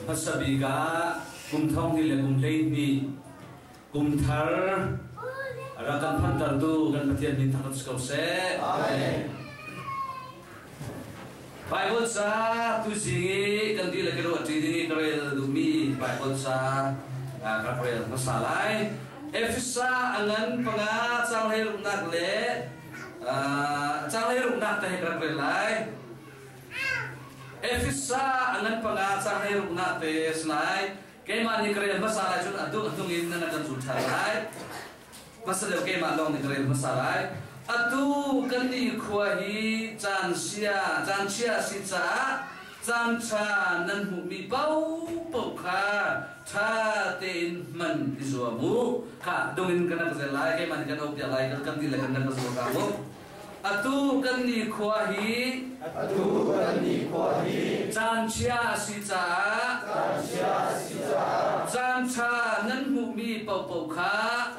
Hmasa bik ah kum thong hnih le kum 12 kum thar rak kan phantertu kan Pathian min thangṭhat si ko seh. Amen. Bible ca tuzing i kan dihlak i ruah ṭi ding i ka rel duhmi Bible ca ka rak rel hmasa lai. Efesa a ngan panga caang hleiruknak le caang hleiruknak te he ka rak rel lai. Efesa a ngan panga caang hleiruknak te a si lai. Keimah nih ka rel hmasa lai cun a duh a hnung in nan kan zul ṭhan lai. Hmasa deuh keimah lawng nih ka rel hmasa lai. Atu kan nih khua hi caan sia caan chia a si caah caan ṭha nan hmuhmi paohpaoh kha ṭha tein hman i zuam u. Kha dung in kan rak zel lai, keimah nih kan auh piak lai, kan ti le kan rak zuam ka mu. Atu kan nikhua hi Atu kan nikhua hi caan chia a si caah caan chia a si caah caan ṭha nan hmuhmi paohpaoh kha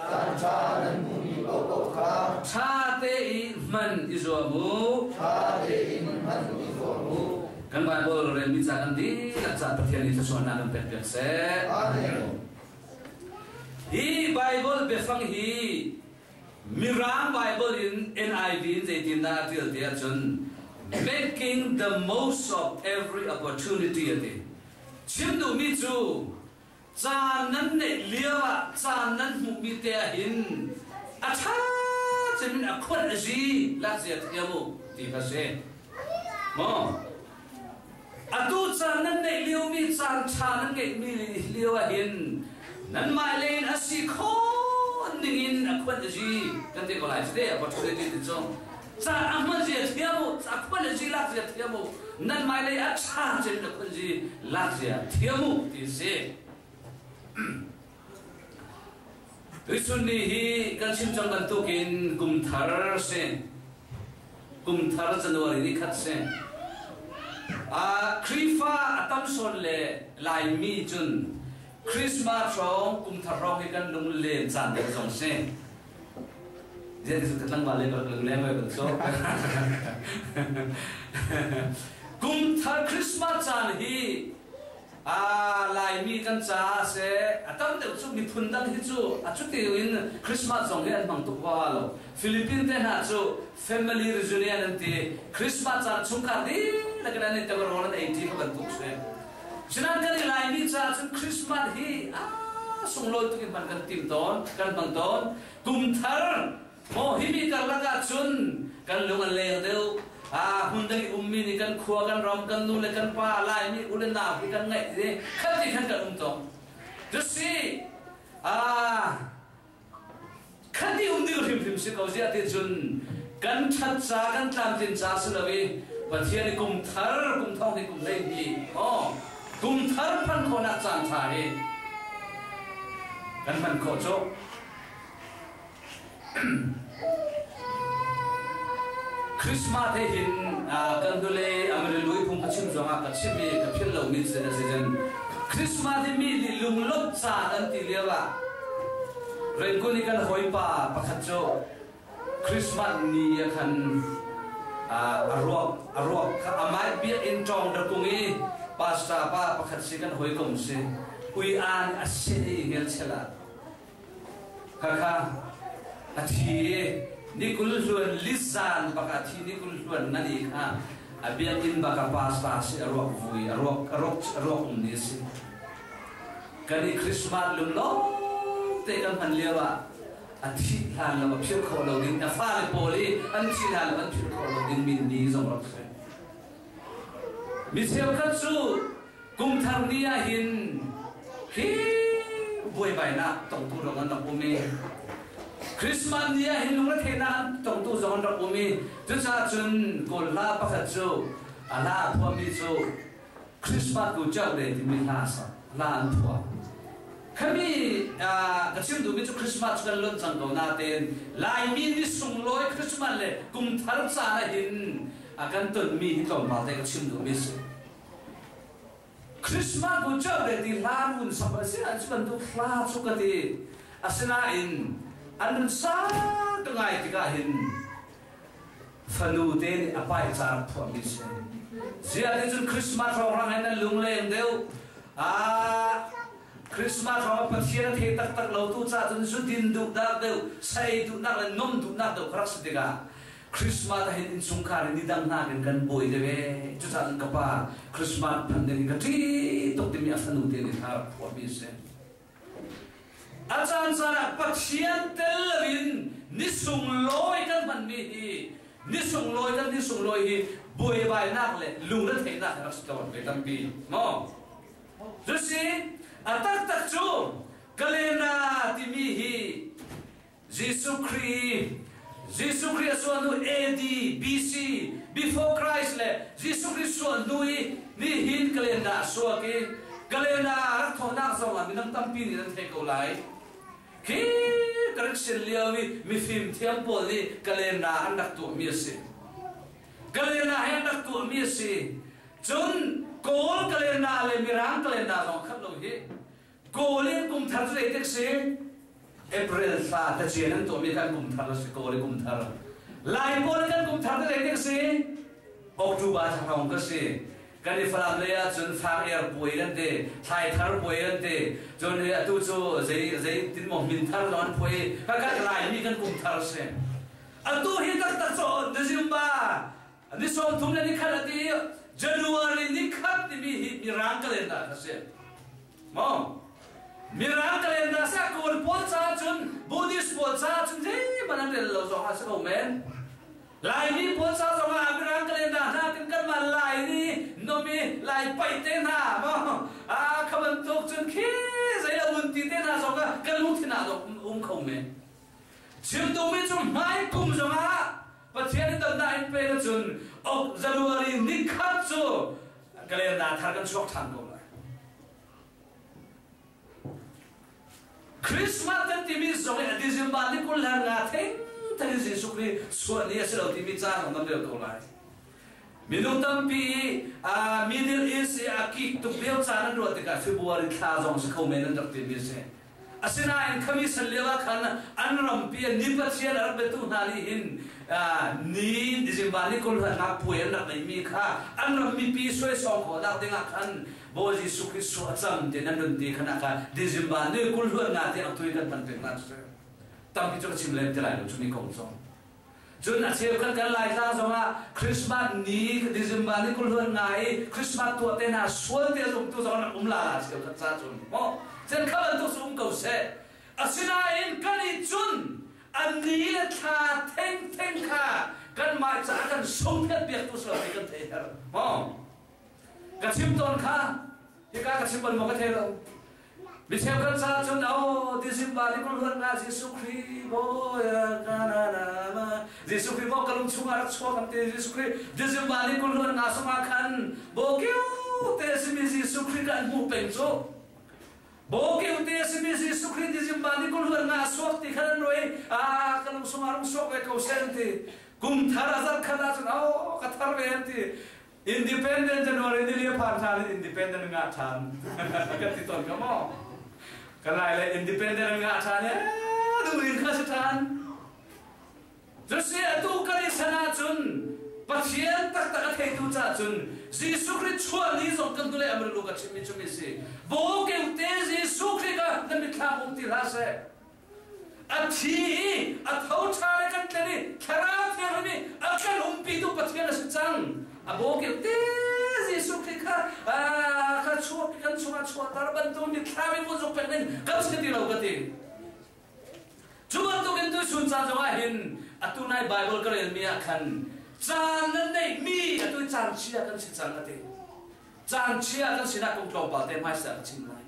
caan ṭha nan hmuhmi paohpaoh kha ṭha tein hman i zuam u. Ṭha tein hman i zuam u. Kan Bible relmi ca kan dihlak ca Pathian nih thluachuahnak kan pek piak seh. Amen. Hi Bible biafang hi Mirang Bible in NIV in zeitindah a ṭial ti ahcun making the most of every opportunity a ti. Chim duhmi cu caan nan neih lio ah caan nan hmuhmi te ah hin a ṭha cem in a khuanh a zi lak zia thiam u ti kha si. Maw? Atu caan nan neih liomi caan ṭha nan ngeihmi lio ah hin nanmah lei in a si khawh ningin a khuan a zi kan ti ko lai cu te opportunity ti cu caan a hman zia thiam u a khuan a zi lak zia thiam u nanmah lei a ṭha cin a khuan zi lak zia thiam u ti si. Tuisun ni hi kan chim cang bantukin kum thar si. Kum thar January ni khat si. Khrihfa a tam sawn le Laimi cun Christmas hrawng kum thar hrawng hi kan lung len caan deuh zong si. Ziah ti ka tlangval le ka lung leng oi ban so. Kum thar Christmas caan hi Laimi kan caah seh a tam deuh cu miphun dang hi cu a cuti in Christmas zong hi an hmang tuk hua lo. Philippine te hna cu family reunion an ti. Christmas caan chungkhar dihlak in an i tel rawl an ei ṭi kha bantuk si. Cunain kan i Laimi caah cun Christmas hi a sunglawi tuk in hman kan tim tawn, kan hmang tawn. Kum thar Maw hi mi karlak ah cun kan lung a leng deuh. Ah hmun dang i ummi nih kan khua, kan ram, kan nu le kan pa, Laimi u le nau hi kan ngaih i khat ti khan kan um tawn. Cusi ah khat i um ding hrimhrim si ko ziah ti cun kan ṭhat ca, kan tlamtlin ca si lo i Pathian i kum thar, kum thong hi kum 12, oh, kum thar phan khawhnak caan ṭha hi kan hman khawh cu. Christmas he hin kan hnulei Amarilu i phung ka chim zongah ka chim i ka philh lomi cu a si cun Christmas hi mi nih lunglawmh caan an ti lio ah Rangoon i kan hawipa pakhat cu Christmas ni ah khan a ruak a ruak kha amah biakinn ṭawng dakung i pastor pa pakhat si kan hawikom si ui aan a si i ngelchel ah Khakha a thi i ni 20 hluan lizan bak a thi ni 20 hluan ngan i kha a biakinn bak a pastor si a ruak vui a ruak a ruak a ruak um ni a si. Kan i Christmas lunglawm te kan hman lio ah a thih hlan lo a philh khawh lo ding a fale pawl i an thih hlan lo an philh khawh lo ding mi ni zong rak si. Mi cheukhat cu Kum thar ni ah hin hi buaibainak tongtu zong an rak um i Christmas ni ah hin lungretheihnak tongtu zong an rak um i cucaah cun Kawl hla pakhat cu a hla a phuahmi cu Christmas ku chau le timi hla sak hla an phuah. Khami ka chim duhmi cu Christmas cu kan lonh cang ko nain Laimi ni sunglawi Christmas le kum thar caan ah hin a kan tonmi hi tlawmpal te ka chim duhmi a si. Christmas bu cu le ti hla run sak a si ah cu bantuk hla cu ka ti. Asinain an run sa ka ngai tikah hin fanu te nih a pai caar phuahmi si. Ziah ti cun Christmas hrawnghrang hin an lungleng deuh. Ah, Christmas hrawng Pathian a thei taktak lo tu ca cun zu din duhnak deuh, sa ei duhnak le nom duhnak deuh ka rak si tikah Christmas ah hin innchungkhar in nidang hna in kan buai deuh ee. Cucaah cun ka pa Christmas phanh ding in ka ṭih tuk timi a fanu te nih hla rak phuahmi a si. A caan caan ah Pathian tel loin ni sunglawi kan hmanmi hi ni sunglawi kan ni sunglawi hi buaibainak le lungretheihnak he rak si tawn ve tampi maw? Cusi a taktak cu Kalena timi hi Jesuh Khrih Jesuh Khrih a suah hnu AD BC before Christ le Jesuh Khrih suah hnu i nihin calendar a suak i calendar rak thawhnak zong ah minung tampi nih nan theih ko lai. Khi ka rak sin lio i mifim thiam pawl nih calendar an rak tuahmi a si. Calendar he an rak tuahmi a si. Cun Kawl calendar le Mirang calendar zong khat lo hi. Kawl in kum thar cu zeitik si? April thla tacian an tuahmi kan kum thar a si Kawl i kum thar. Lai pawl kan kum thar cu zeitik si? October thla hrawng ka si. Kan i Falam lei ahcun fang er puai kan ti, thlai thar puai kan ti. Cun atu cu zei zei tin maw min thar zong an phuai. Kan kan Laimi kan kum thar si. Atu hi taktak cu December ni 30 le ni khat a ti January ni khat timi hi Mirang calendar a si. Maw? Mirang calendar sa Kawl pawl ca cun Buddhist pawl ca cun zeihmanh an rel lo zong ah si ko men. Laimi pawl ca zong ah Mirang calendar hna tin kan mah Lai ni nomi Lai paih te hna maw a kha bantuk cun khi zei a un ti te hna zong ah kan lungthin ah zong um kho men. Chim duhmi cu hmai kum zong ah Pathian in damnak in pe na cun ok January nikhat cu calendar thar kan chuak ṭhan ko lai. Christmas kan timi zong i December ni 20 le nga theng theng in Jesuh Khrih chuah ni a si lo timi ca zong nan rel ko lai. Minung tampi i Middle East i a kik tuk lio caan an ruah tikah February thla zong si kho men an rak timi a si. Asinain khami san lio ah khan an rampi ni Pathian a rak biatu hna nih hin ni December ni 25 puai an rak neihmi kha an ram mipi suaisawng khawhnak dingah khan Bawi Jesuh Khrist suah cam te nan run ti khan ah kha December ni 25 te ang tui kan hman pek nak cu tampi cu ka chim lem ti lai lo cu mi kong zong. Cun a cheukhat kan Laitlang zongah Christmas ni December ni 25 i Christmas tuah te hna sual te zumtu zong an um la la cheukhat ca cun maw cun kha bantuk cu um ko seh. Asinain kan i cun an ni le thla thengtheng kha kanmah caah kan sungphiat piaktu si lo ti kan thei her maw. Ka chim tawn kha hika ka chim bal maw ka thei lo. Mi cheukhat ca cun oh December ni 25 Jesuh Khrih maw ka na na ma Jesuh Khrih maw ka lung chungah rak chuak an ti Jesuh Khrih December ni 25 sungah khan bawkiu te simi Jesuh Khrih kan hmuh peng cu bawkiu te simi Jesuh Khrih December ni 25 suak ti khan an roi a ka lung chungah rung suak ve ko sen ti kum thar a zar khat ahcun oh ka thar ve an ti. Independent January ni li a phan ṭhan in independent ngah ṭhan kan ti tawn ka maw? Kan lai le independent ngah ṭhan e duh in kha si ṭhan. Cusi atu kan i san ahcun Pathian taktak a theitu caah cun Jesuh Khrih chuah ni zong kan hnulei amrilu ka chimmi cu mi si. Bawkeu te Jesuh Khrih ka na mitthlam um ti hlah seh. A thi i a tho ṭha le kan tlen i Thlarau Thianghlim i a kan umpitu Pathian a si cang. A bawkil te Jesuh Khrih kha kha chuak kan chungah chuahter bantuk mithlam in vun zuk pek ding kan si ti lo ka ti. Cu bantukin tu chun caan zongah hin atu nai Bible ka relmi ah khan caan nan neihmi atu caan chia kan si cang a ti. Caan chia kan sinah kum tlawmpal te hmaisa ka chim lai.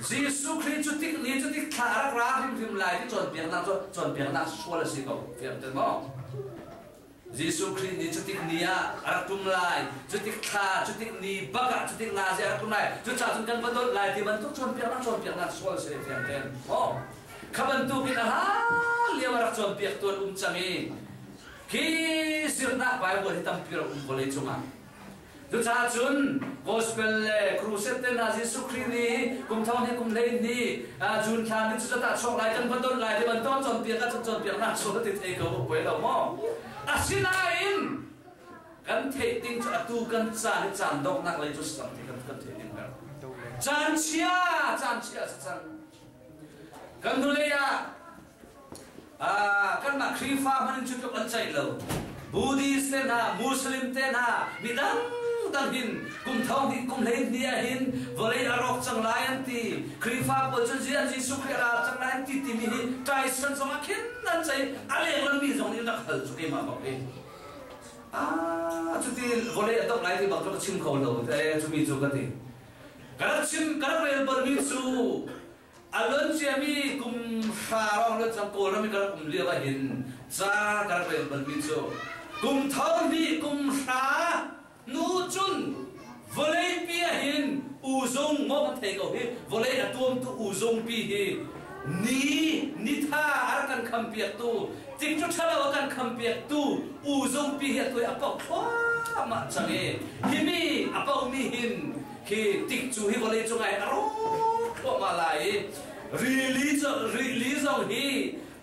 Jesuh Khrih cu tik ni cu tik thla a rak ra hrimhrim lai ti cawnpiaknak cu cawnpiaknak sual a si ko fiang te maw? Jesuh Khrih ni cu tik ni ah a rak tum lai, cu tik thla, cu tik ni bak ah cu tik na a rak tum lai, cucaah cun kan va dawt lai ti bantuk cawnpiaknak cawnpiaknak sual a si fiang te maw? Kha bantukin a hlan lio a rak cawnpiak tu an um cang i khi zirnak Bible hi tampi rak um vawlei cungah. Cucaah cun gospel le crusade te hna Jesuh Khrih nih kum thong hnih kum hleihnih June thla ni cu tah chuak lai kan va don lai ti bantuk cawnpiak ah cawnpiaknak sual ti thei ko poi lo maw? Asinain Kan theih ding cu atu kan caan hi caan donghnak lei cu si cang ti kan kan theih ding her. Caan chia, caan chia si cang. Kan hnulei ah kanmah Khrihfa hmanh in cu tluk an ceih lo. Buddhist te hna, Muslim te hna, midang dang hin kum thong hnih kum hlei hnih ah hin vawlei a rawk cang lai an ti. Khrihfa pawl cu Jesuh Khrih a ra cang lai an ti timi hi Tyson zong ah khin an ceih. A lenglang mi zong nih rak hal cu keimah bak hi. Ah, cuti vawlei a dongh lai ti bak cu ka chim kho lo. Eh, cumi cu ka ti. Ka rak chim, ka rak rel balmi cu a lon ciami kum hra rong lon cang Kawlram i ka rak um lio ah hin ca ka rak rel balmi cu kum tho hnih kum hra nu cun vawleipi ah hin uzung maw kan thei ko hi vawlei a tuamtu uzungpi hi ni nitha a rak kan khampiaktu tik cu ṭhalo a kan khampiaktu uzungpi hi atu hi a poh thluahmah cang i himi a pomi hin khi tik cu hi vawlei cungah hin a rawk thluahmah lai i rili rili zong hi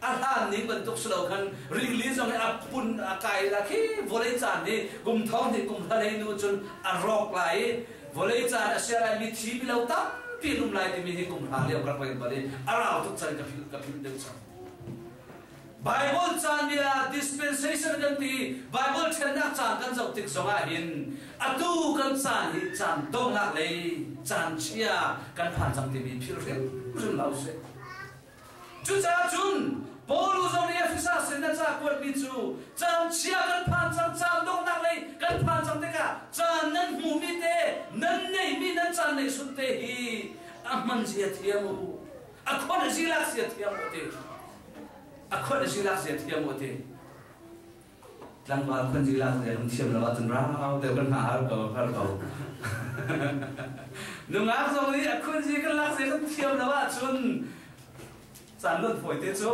a hlan ning bantuk si lo khan rili zong hi a pun a kai la khi vawlei caan hi kum thong hnih kum hlei nu cun a rawk lai i vawlei caan a sia lai mi thi mi lo tampi an um lai timi hi kum hra lio ka rak rel bal i a rau tuk cang ka philh deuh cang. Bible caan bia dispensation kan ti. Bible ṭhennak caan kan zoh tik zongah hin atu kan caan hi caan donghnak lei caan chia kan phan cang timi philh hrimhrim lo sih. Cucaah cun Paul zong nih Efesa sin a ca kuatmi cu caan chia kan phan cang, caan donghnak lei kan phan cang tikah caan nan hmuhmi te, nan neihmi nan caan neih sun te hi a hman zia thiam u. A khon a zilak zia thiam u ti. A khon a zilak zia thiam u ti. Tlangval khon zilak zia lung thiam lo ahcun rau deuh kan hna har ko har ko. Nungak zong nih a khun zi kan lak zia kan thiam lo ahcun caan luat fawi te cu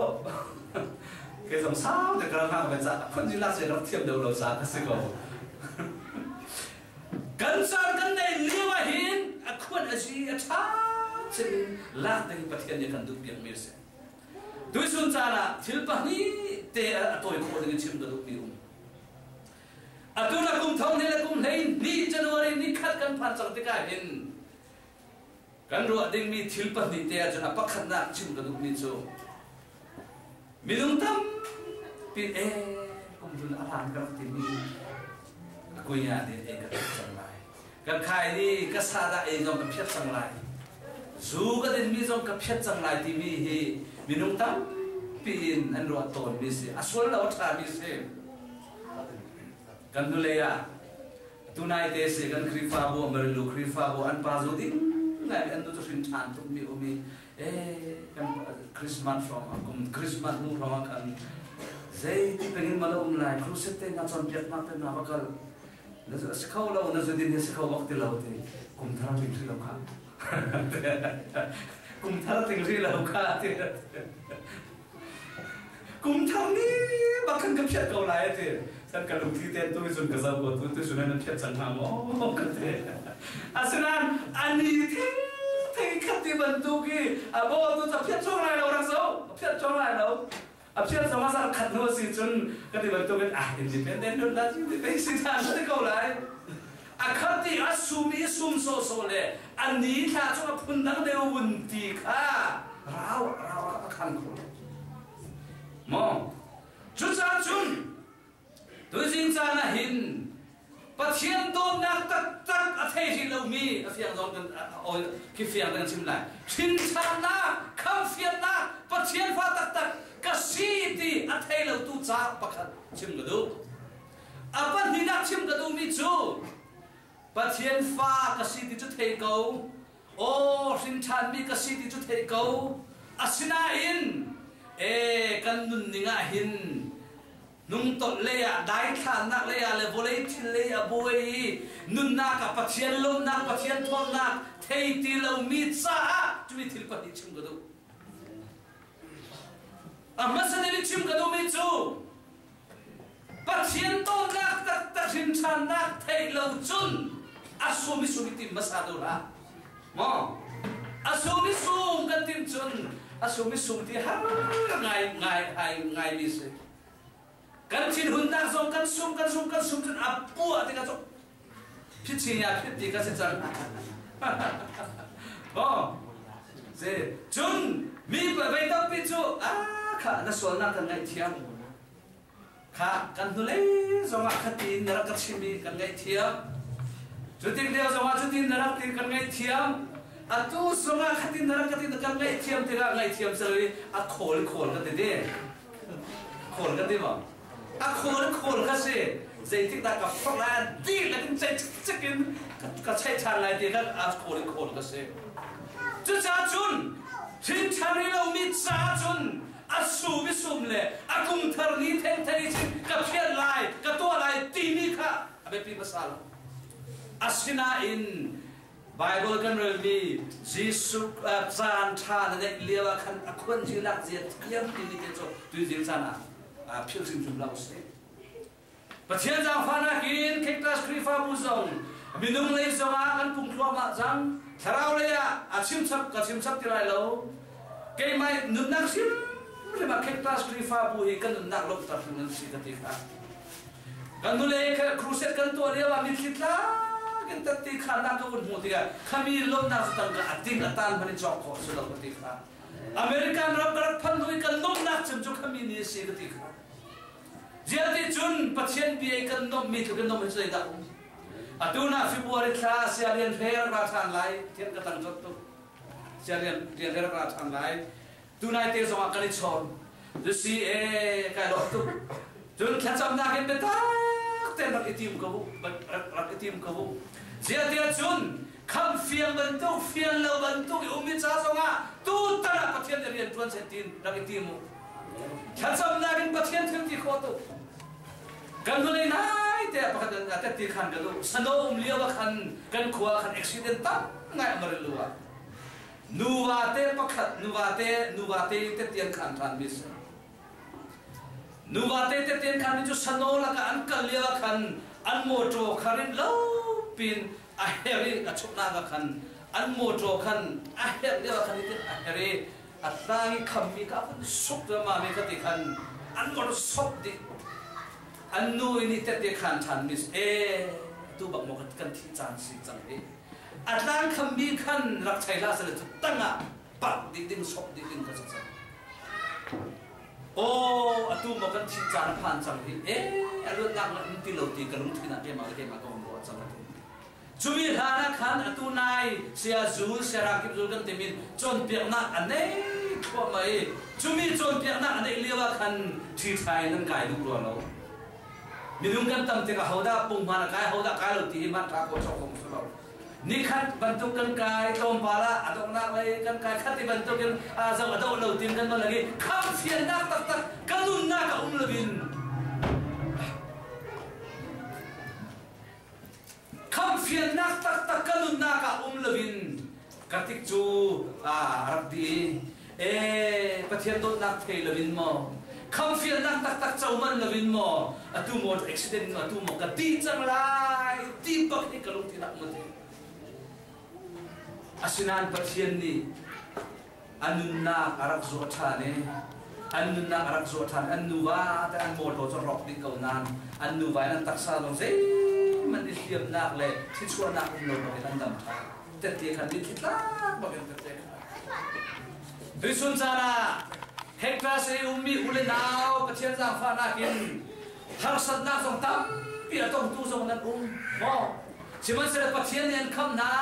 ke zong sau te ka hngak ve ca khun zi lak zia rak thiam deuh lo ca ka si ko. Kan caan kan nei lio ah hin a khuan a zi a ṭha chin lak ding Pathian nih kan duh piak mi a si. Tuisun caan ah thil pahnih te a tawi khawh ding in chim ka duhmi um. Atu na kum thong le kum hlei ni January ni khat kan phan cang tikah hin kan ruah dingmi thil pahnih te ahcun a pakhatnak chim ka duhmi cu minung tampi e kum hlun a hlan ka rak timi a kunya te e ka rak cang lai kan khai ni ka sa dah ei zong ka phiat cang lai zu ka din mi zong ka phiat cang lai timi hi minung tampi in an ruah tawn mi si a sual lo a ṭha mi si kan hnulei ah tunai te si kan Khrihfabu Marilu Khrihfabu an pa zu ding ngai an nu cu hrin ṭhan tuk mi um i e kan Christmas hrawng kum Christmas hnu hrawng ah khan zei ti pengin mala um lai crusade te na cawnpiak nak te na va kal na si kho lo na zudin hi si kho bak ti lo ti kum thar ting ri lo kha kum thar ting ri lo kha ti kum thar ni bak khan ka phiat ko lai ti san ka lungthli ten tu zun ka zau ko tu tu sun nan phiat cang hnga maw ka ti asinain ani thing thing khat ti bantuk i abo tu ca phiat chuak lai lo rak zo phiat chuak lai lo a phiat zong a zar khat nu si cun ka ti bantuk in ah independent nun la ti te si than te ko lai a khat ti a sum i sum so so le ani thla chung a phun dang deu vun ti kha rau rau a khan kho maw cucaah cun tuzing caan ah hin Pathian dawtnak taktak a thei rih lomi a fiang zong kan khi fiang kan chim lai hrinṭhannak khamfiannak Pathian fa taktak ka si ti a thei lotu ca pakhat chim ka duh a pahnihnak chim ka duhmi cu Pathian fa ka si ti cu thei ko aw hrinṭhanmi ka si ti cu thei ko asinain e kan nunning ah hin nungtolh lei ah daithlannak lei ah le vawlei thil lei a buai i nunnak ah Pathian lawmnak Pathian thawnnak thei ti lomi caah cumi thil pahnih chim ka duh a hmasa deuh chim ka duhmi cu Pathian dawtnak taktak hrinṭhannak theih lo cun a sum i sum i tim hmasa duh hlah. Maw? A sum i sum kan tim cun a sum i sum ti har ngai ngai ngai ngai mi si. Kan thinhunnak zong kan sum kan sum kan sum cun a puah tikah cu phichi ya phit ti ka si cang. Oh, se cun mi vei tampi cu a kha na sualnak kan ngaihthiam. Kha kan hnulei zongah khatin na rak ka chim i kan ngaihthiam. Cutin lio zongah cutin na rak ti kan ngaihthiam. Atu zongah khatin na rak ka ti kan ngaihthiam tikah ngaihthiam sal i a khawl khawl ka ti te. Khawl ka ti maw? A khawl khawl ka si. Zeitik dah ka fak lai dih lakin cei cik in ka cheih ṭhan lai ti khan a khawl khawl ka si. Cucaah cun hrin ṭhan rih lomi ca cun a sum i sum le a kum thar ni thengtheng i chin ka phiat lai ka tuah lai timi kha a biapi hmasa lo. Asinain Bible kan relmi Jesuh caan ṭha na neih lio ah khan a khuanzinak zia thiam timi te cu tuizing caan ah philh hrimhrim lo sih. Pathian zaangfahnak in Cactus Khrihfabu zong minung lei zongah kan pung thluahmah cang. Thlarau lei ah a chimchap ka chimchap ti lai lo. Keimah nunnak hrimhrim ah Cactus Khrihfabu hi kan nunnak lawmhter hrim nan si ka ti kha. Kan nule crusade kan tuah lio ah mitthli tlak in tatti khannak ka vun hmuh tikah khami lawmhnak cu tangka a ting a tan hmanh in cawk khawh si lo ka ti kha. American ram ka rak phanh hnu i kan lawmhnak cem cu khami ni a si ka ti kha. Ziah cun Pathian bia i kan nomhmi tluk in nomh hi zeidah um? Atu na February thla sialian hle rak ra ṭhan lai, thian ka tang cot tuk. Sialian rian hle rak ra ṭhan lai. Tunai te zongah kan i chawn. Zusi e kai lawm tuk. Cun thlacamnak in biatak tein rak i tim ko u, rak i tim ko u. Ziah tiah cun kham fiang bantuk fian lo bantuk i um i ca zongah tutan ah Pathian nih rian ṭuan seh tiin rak i tim u. Thlacamnak in Pathian thil ti khawh tuk. Kan hnulei nai te ah pakhat an tet ti khan kan u. Sano um lio ah khan kan khua khan accident tam ngai a marin lu ah. Nuva te pakhat nuva te nuva te te tian khan than mi si. Nuva te te tian khan mi cu sano laka an kal lio ah khan an motor kharin lo pin a her i a chuknak ah khan an motor khan a her lio ah khan a her i a tlang i khammi kha a vun suk vema mi kha ti khan an mor sop dih an nu i nih tette khan ṭhan mis e tu bak maw kan thih caan si cang hi a tlang khammi khan rak chei hlah sele cu tangah pak dih ding sop dih ding ka si cang aw atu maw kan thih caan a phan cang hi e a luatnak na um ti lo ti ka lungthin ah keimah le keimah ka um ruah cang ati Cumi hlan ah khan atu nai saya zul saya kip zul kan timin cawnpiaknak a nei thluahmah i cumi cawnpiaknak a neih lio ah khan ṭhi ṭhai nan kai duh rua lo. Minung kan tam tikah hodah punghman a kai hodah kai lo ti hi hman ṭha ko cawk kong si lo. Nikhat bantuk kan kai tlawmpal ah a donghnak lei kan kai khat ti bantuk in a zoh a doh lo tin kan van i khamfiannak taktak ka nunnak a um loin Khamhfiannak taktak ka nunnak ah um loin ka tik cu a rak di e Pathian dawtnak thei loin maw khamhfiannak taktak co man loin maw atu maw accident atu maw ka ti cang lai ti bak hi ka lungthin ah um asinain Pathian nih a nunnak a rak zuah ṭhan i an nunnak a rak zuah ṭhan an nuva te an mawṭaw cu rawk dih ko nain an nuva in an taksa zong zeihmanh i hliamnak le thichuahnak um lo bakin an dam ṭhan tette khan mitthli tlak bakin tette khan tuisun caan ah hectares i ummi u le nau Pathian zaangfahnak in harsatnak zong tampi a tongtu zong nan um maw sihmanhsehlaw Pathian nih an khamh hna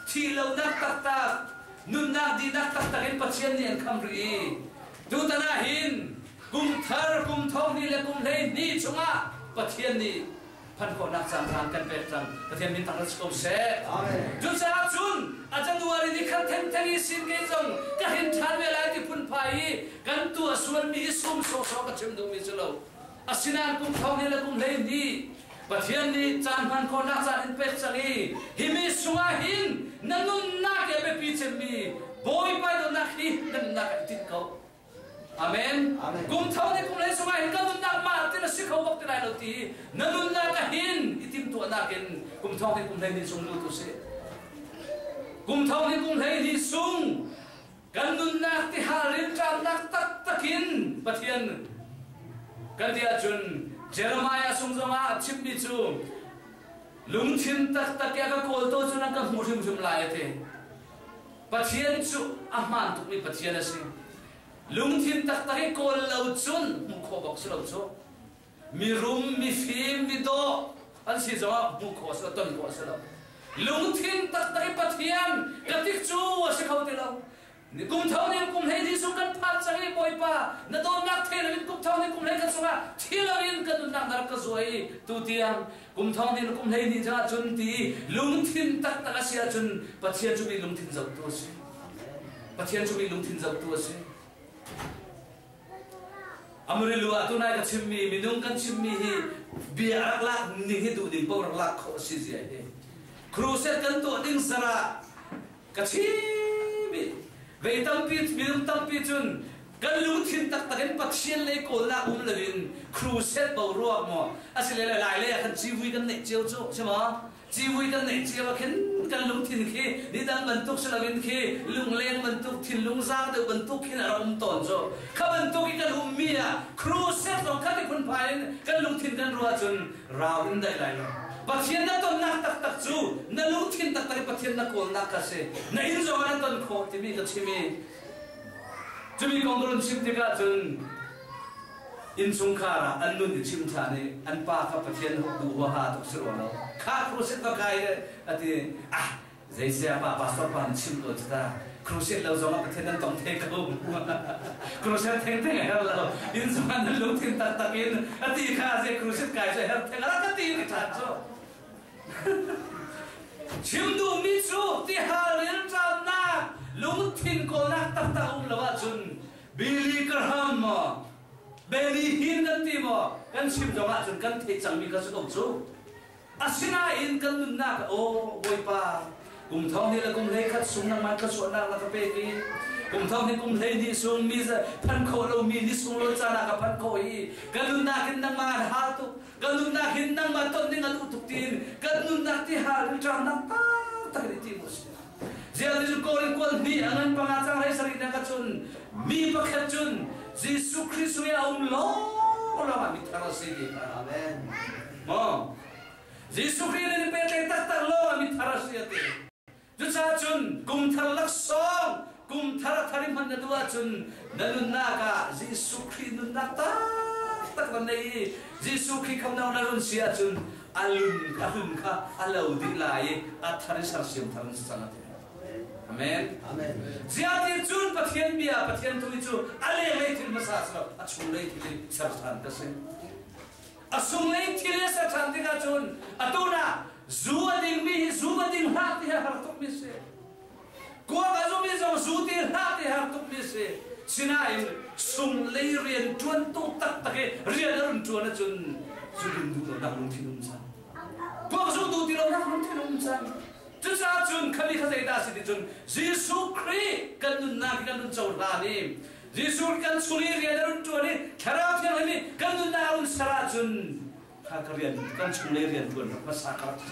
thi lonak taktak nunnak dinak taktak in Pathian nih an kham rih i tutan ah hin kum thar kum thong hnih le kum hlei hnih chungah Pathian nih phan khawhnak caan caan kan pek cang Pathian min thangṭhat si ko seh. Cucaah cun a January ni khat thengtheng i sin kei zong ka hin ṭhan ve lai ti phunphai i kan tuah sualmi i sum sawhsawh ka chim duhmi cu lo. Asinain kum thong hnih le kum hlei hnih Pathian nih caan hman khawhnak caan in pek cang i hi mi sungah hin na nunnak i a biapi cemmi Bawipa dawtnak hi na nunnak ah i tinh ko. Amen. Kum tho nih kum lei sungah hin ka nunnak mah tin a si kho bak ti lai lo ti na nunnak ah hin i timhtuahnak in kum thong nih kum hlei ni sung lut usih. Kum thong nih kum hlei ni sung kan nunnak tihal rinṭamnak taktak in Pathian kan ti ahcun Jeremiah sung zongah a chimmi cu lungthin taktak i a ka kawltu cu nan ka hmu hrimhrim lai a ti. Pathian cu a hmaan tukmi Pathian a si. Lungthin taktak i kawl lo cun hmuh khawh bak si lo cu. Mirum, mifim, midawh an si zongah hmuh khawh a si lo, ton khawh a si lo. Lungthin taktak i Pathian ka tik cu a si kho ti lo. Kum thong in kum hlei sung kan phan cang i Bawipa na dawtnak thei loin kum thong in kum hlei kan sungah thi loin kan nunnak na rak ka zuai tu tiang kum thong in kum hlei ni cangah cun ti lungthin taktak a si ahcun Pathian cu mi lungthin zohtu a si. Pathian cu mi lungthin zohtu a si. Amarilu ah tunai ka chimmi minung kan chimmi hi bia rak lak ning hi duh ding paoh rak lak khawh a si zia hi. Crusade kan tuah ding zarah ka chim i vei tampi minung tampi cun kan lungthin taktak in Pathian lei kawlnak um loin crusade boruak maw asile le lai lei ah khan civui kan neih cio cu si maw civui kan neih cio ah khin kan lungthin khi nidang bantuk si loin khi lungleng bantuk thinlung zaang deuh bantuk khin a rak um tawn cu kha bantuk i kan ummi ah crusade zong kha ti phunphai in kan lungthin kan ruah cun rau in daih lai lo. Pathian na tonnak taktak cu na lungthin taktak i Pathian na kawlnak kha si. Na inn zong ah na ton khawh timi ka chim i cumi kong ka run chim tikah cun innchungkhar ah an nun i chim ṭhan i an pa kha Pathian duh huaha tuk si rua lo. Kha crusade va kai a ti. Ah, Zeisia pa pastor pa nih chim ko cu ta. Crusade lo zong ah Pathian nan tong the ko. Crusade theng theng a her lo. Inn zong ah nan lungthin taktak in a ti kha ze crusade kai cu a her theng a ka ti ni ṭhan cu. Chim duhmi cu tihal in ṭamnak lungthin kawlnak taktak um lo ahcun Billy Graham maw Benny Hinn kan ti maw kan chim zong ahcun kan theih cangmi kha si ko cu. Asinain kan nunnak aw Bawipa kum thong hnih le kum hlei khat sung nangmah thluachuahnak na ka pek i kum thong hnih kum hlei hnih sung mi phan khawh lomi ni sunglawi caan ah ka phanh khawh i ka nunnak in nangmah an hal tuk ka nunnak hin nangmah ton ding an uh tuk tiin kan nunnak ti hal in ṭangnak taktak in ti mu si Ziah ti cu Korin kual hnih a ngan panga cang hlei sarih na ka cun mi pakhat cun Jesuh Khrist sung i a um lawng lawng ah mithar a si ti Amen. Maw? Jesuh Khrih nih pehtlaih taktak lawng ah mithar a si a ti. Cucaah cun kum thar laksawng kum thar a thar i hman na duh ahcun na nunnak ah Jesuh Khrih nunnak taktak na nei i Jesuh Khrih khamnak na run si ahcun a lun a hlun kha a lo dih lai i a thar i sersiam thar in si cang a ti. Amen. Amen. Ziah ti cun Pathian bia Pathian thu cu a lenglei thil hmasa si lo a chunglei thil i ser ṭhan ka si. A sunglei thil i ser ṭhan tikah cun atu na zu a dingmi hi zu va ding hlah ti hi har tukmi si. Kuak a zumi zong zu ti hlah ti har tukmi si. Sinain sunglei rian ṭuantu taktak i rian a run ṭuan ahcun zu din duh lonak lungthin um cang. Kuak zu duh ti lonak lungthin um cang. Cucaah cun khami kha zeidah a si ti cun Jesuh Khrih kan nunnak hi kan nun cohlan i Jesuh kan chung i rian a run ṭuan i Thlarau Thianghlim i kan nunnak a run ser ahcun kha ka rian kan chunglei rian ṭuan rak hmasa ka rak si.